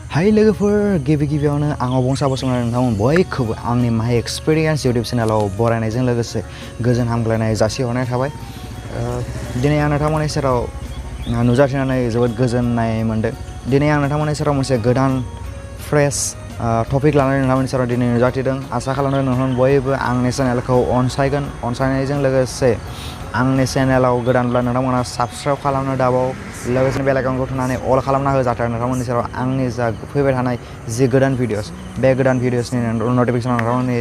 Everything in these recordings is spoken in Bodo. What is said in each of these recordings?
हाय लोगोफोर गिबियावनो आं अबंसा बसुमतारी नोंथांमोन बयखौबो आंनि माय एक्सपिरियेन्स यूट्यूब चेनेलाव बरायनायजों लोगोसे गोजोन हामग्लायनाय जासिहरनाय थाबाय। दिनै आं नोंथांमोननि सेराव नुजाथिनानै जोबोद गोजोननाय मोनदों। दिनै आं नोंथांमोननि सेराव मोनसे गोदान फ्रेश टपिक लानानै नोंथांमोननि सेराव दिनै नुजाथिदों। आसा खालामदों नोंथांमोन बयबो आंनि चेनेलखौ अनसायगोन। अनसायनायजों लोगोसे आंनि चेनेलाव गोदानब्ला नोंथांमोना साबस्क्राइब खालामनो दाबाव लोगोसे बेल आइकनखौ थुनानै अल खालामना होजाथों। नोंथांमोननि सेराव आंनि जा फैबाय थानाय जि गोदान भिडिअस बे गोदान भिडिअसनि नटिफिकेसन नोंथांमोननि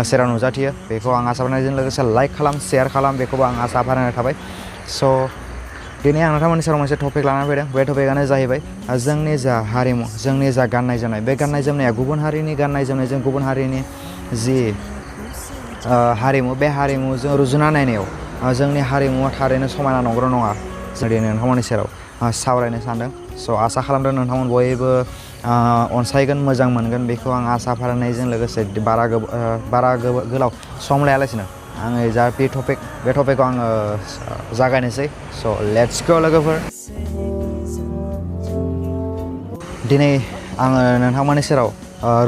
सेराव नुजाथियो बेखौ आं आसा फारिनायजों लोगोसे लाइक खालाम शेयार खालाम बेखौबो आं आसा फारिनाय थाबाय। स' दिनै आं नोंथांमोननि सेराव मोनसे टपिक लानानै फैदों। बे टपिकआनो जाहैबाय जोंनि जा हारिमु जोंनि जा गाननाय जोमनाय। बे गाननाय जोमनाया गुबुन हारिनि गाननाय जोमनायजों गुबुन हारिनि जि हारिमु बे हारिमुजों रुजुना नायनायाव जोंनि हारिमुवा थारैनो समायना नंगौना नङा जों दिनै नोंथांमोननि सेराव सावरायनो सानदों। स' आसा खालामदों नोंथांमोन बयबो अनसायगोन मोजां मोनगोन बेखौ आं आसा फारिनायजों लोगोसे बारा गोलाव सम लायालासिनो आङो जा बे टपिकखौ आङो जागायनोसै। स' लेट्स गो लोगोफोर। दिनै आङो नोंथांमोननि सेराव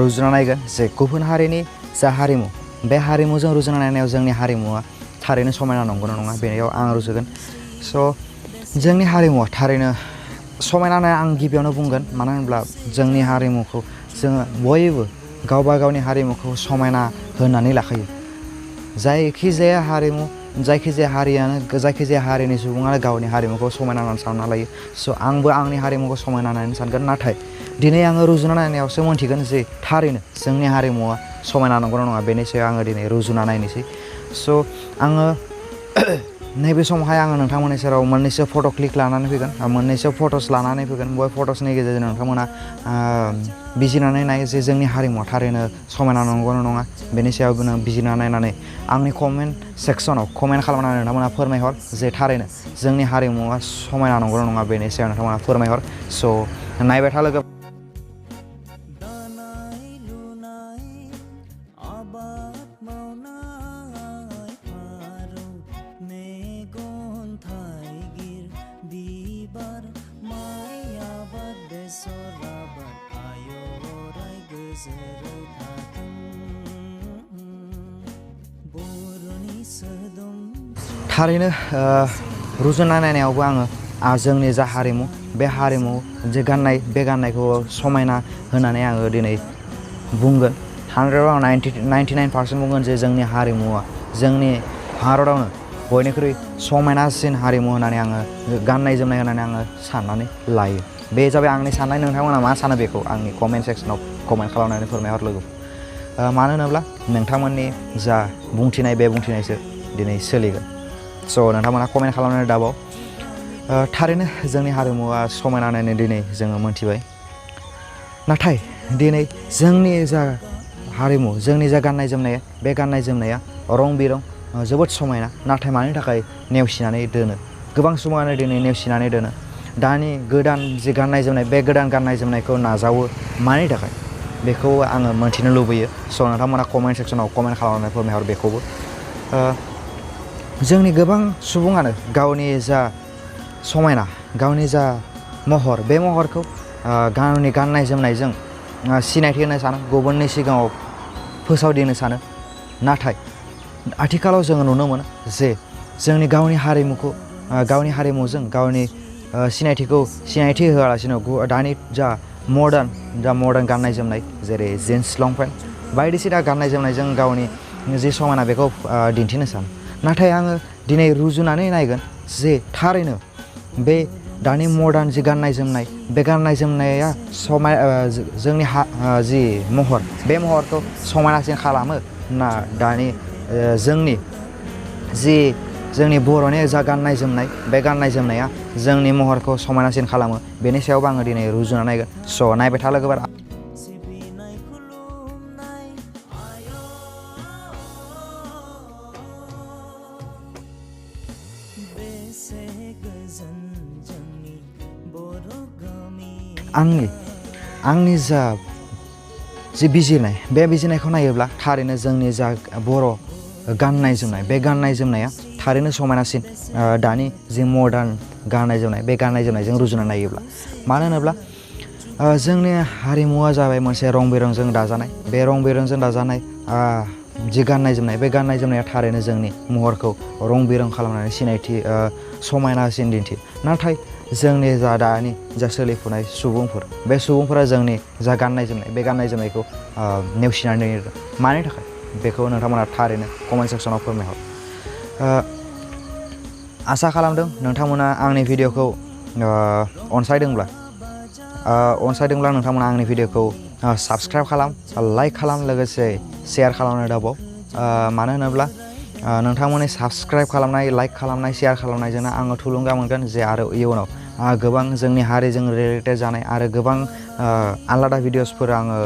रुजुना नायगोन जे गुबुन हारिनि जा हारिमु बे हारिमुजों रुजुना नायनायाव जोंनि हारिमुवा थारैनो समायना नंगौना नङा बेयाव आं रुजुगोन। स' जोंनि हारिमुवा थारैनो समायना होनना आं गिबियावनो बुंगोन। मानो होनब्ला जोंनि हारिमुखौ जोङो बयबो गावबा गावनि हारिमुखौ समायना होननानै लाखायो। जायखिजाया हारिमु जायखिजाया हारियानो जायखिजाया हारिनि सुबुङानो गावनि हारिमुखौ समायना होननानै सानना लायो। स' आंबो आंनि हारिमुखौ समायना होननानै सानगोन। नाथाय दिनै आङो रुजुना नायनायावसो मोनथिगोन जे थारैनो जोंनि हारिमुवा समायना नंगौना नङा बेनि सायाव आङो दिनै रुजुना नायनोसै। स' आङो नैबे समावहाय आङो नोंथांमोननि सेराव मोननैसो फट' क्लिक लानानै फैगोन मोननैसो फट'स लानानै फैगोन। बे फट'सनि गेजेरजों नोंथांमोना बिजिरनानै नाय जे जोंनि हारिमुवा थारैनो समायना नंगौना नङा बेनि सायाव बिजिरना नायनानै आंनि कमेन्ट सेक्सनाव कमेन्ट खालामनानै नोंथांमोना फोरमायहर जे थारैनो जोंनि हारिमुवा समायना नंगौना नङा बेनि सायाव नोंथांमोना फोरमायहर। स' नायबाय था लोगो। थारैनो रुजुना नायनायावबो आङो जोंनि जा हारिमु बे हारिमु जे गाननाय बे गाननायखौ समायना होननानै आङो दिनै बुंगोन। 100आव 99% बुंगोन जे जोंनि हारिमुवा जोंनि भारतआवनो बयनिख्रुइ समायनासिन हारिमु होननानै आङो गाननाय जोमनाय होननानै आङो साननानै लायो। बे जाबाय आंनि साननाय। नोंथांमोना मा सानो बेखौ आंनि कमेन्ट सेक्सनाव कमेन्ट खालामनानै फोरमायहर लोगो। मानो होनोब्ला नोंथांमोननि जा बुंथिनाय बे बुंथिनायसो दिनै सोलिगोन। स' नोंथांमोना कमेन्ट खालामनानै दाबाव। थारैनो जोंनि हारिमुवा समायना होननानै दिनै जोङो मोनथिबाय। नाथाय दिनै जोंनि जा हारिमु जोंनि जा गाननाय जोमनाय बे गाननाय जोमनाया रं बिरं जोबोद समायना। नाथाय मानि थाखाय नेवसिनानै दोनो गोबां सुबुङानो दिनै नेवसिनानै दोनो। दानि गोदान जि गाननाय जोमनाय बे गोदान गाननाय जोमनायखौ नाजावो मानि थाखाय बेखौ आङो मोनथिनो लुबैयो। स' नोंथांमोना कमेन्ट सेक्सनाव कमेन्ट खालामनानै फोरमायहर बेखौबो। जोंनि गोबां सुबुङानो गावनि जा समायना गावनि जा महर बे महरखौ गावनि गाननाय जोमनायजों सिनायथि होनो सानो गुबुननि सिगाङाव फोसावदिनो सानो। नाथाय आथिखालाव जोङो नुनो मोनो जे जोंनि गावनि हारिमुखौ गावनि हारिमुजों गावनि सिनायथि होआलासिनो दानि जा मडार्न गाननाय जोमनाय जेरै जिन्स लंपेन्ट बायदिसिना गाननाय जोमनायजों गावनि जि समायना बेखौ दिन्थिनो सानो। नाथाय आङो दिनै रुजुनानै नायगोन जे थारैनो बे दानि मडार्न जि गाननाय जोमनाय बे गाननाय जोमनाया जोंनि जि महर बे महरखौ समायनासिन खालामो ना दानि जोंनि बर'नि जा गाननाय जोमनाय बे गाननाय जोमनाया जोंनि महरखौ समायनासिन खालामो बेनि सायावबो आङो दिनै रुजुना नायगोन। स' नायबाय था लोगोफोर। आंनि जा बिजिरनाय बे बिजिरनायखौ नायोब्ला थारैनो जोंनि जा बर' गाननाय जोमनाय बे गाननाय जोमनाया थारैनो समायनासिन दानि जि मडार्न गाननाय जोमनाय बे गाननाय जोमनायजों रुजुना नायोब्ला। मानो होनोब्ला जोंनि हारिमुवा जाबाय मोनसे रं बिरंजों दाजानाय बे रं बिरंजों दाजानाय जि गाननाय जोमनाय बे गाननाय जोमनाया थारैनो जोंनि महरखौ रं बिरं खालामनानै सिनायथि समायनासिन दिन्थि नाथाय जोंनि जा दानि जा सोलिफुनाय सुबुंफोर बे सुबुंफोरा जोंनि जा गाननाय जोमनाय बे गाननाय जोमनायखौ नेवसिनानै दोनदों मानि थाखाय बेखौ नोंथांमोना थारैनो कमेन्ट सेक्सनाव फोरमायहर आसा खालामदों नोंथांमोना आंनि भिडिअखौ अनसायदोंब्ला नोंथांमोना आंनि भिडिअखौ साबस्क्राइब खालाम लाइक खालाम लोगोसे शेयार खालामनो दाबाव मानो होनोब्ला नोंथांमोननि साबस्क्राइब खालामनाय लाइक खालामनाय शेयार खालामनायजोंनो आङो थुलुंगा मोनगोन जे आरो इयुनाव गोबां जोंनि हारिजों रिलेटेड जानाय आरो गोबां आलादा भिडिअसफोर आङो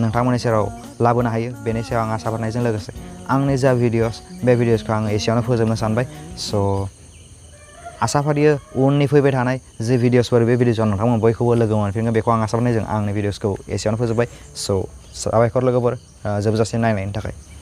नोंथांमोननि सेराव लाबोनो हायो बेनि सायाव आं आसा फारिनायजों लोगोसे आंनि जा भिडिअस बे भिडिअसखौ आङो एसेयावनो फोजोबनो सानबाय स' आसा फारियो उननि फैबाय थानाय जे भिडिअसफोर बे भिडिअसआव नोंथांमोन बयखौबो लोगो मोनफिनगोन बेखौ आं आसा फारिनायजों आंनि भिडिअसखौ एसेयावनो फोजोबबाय स' साबायखर लोगोफोर जोबजासिम नायनायनि थाखाय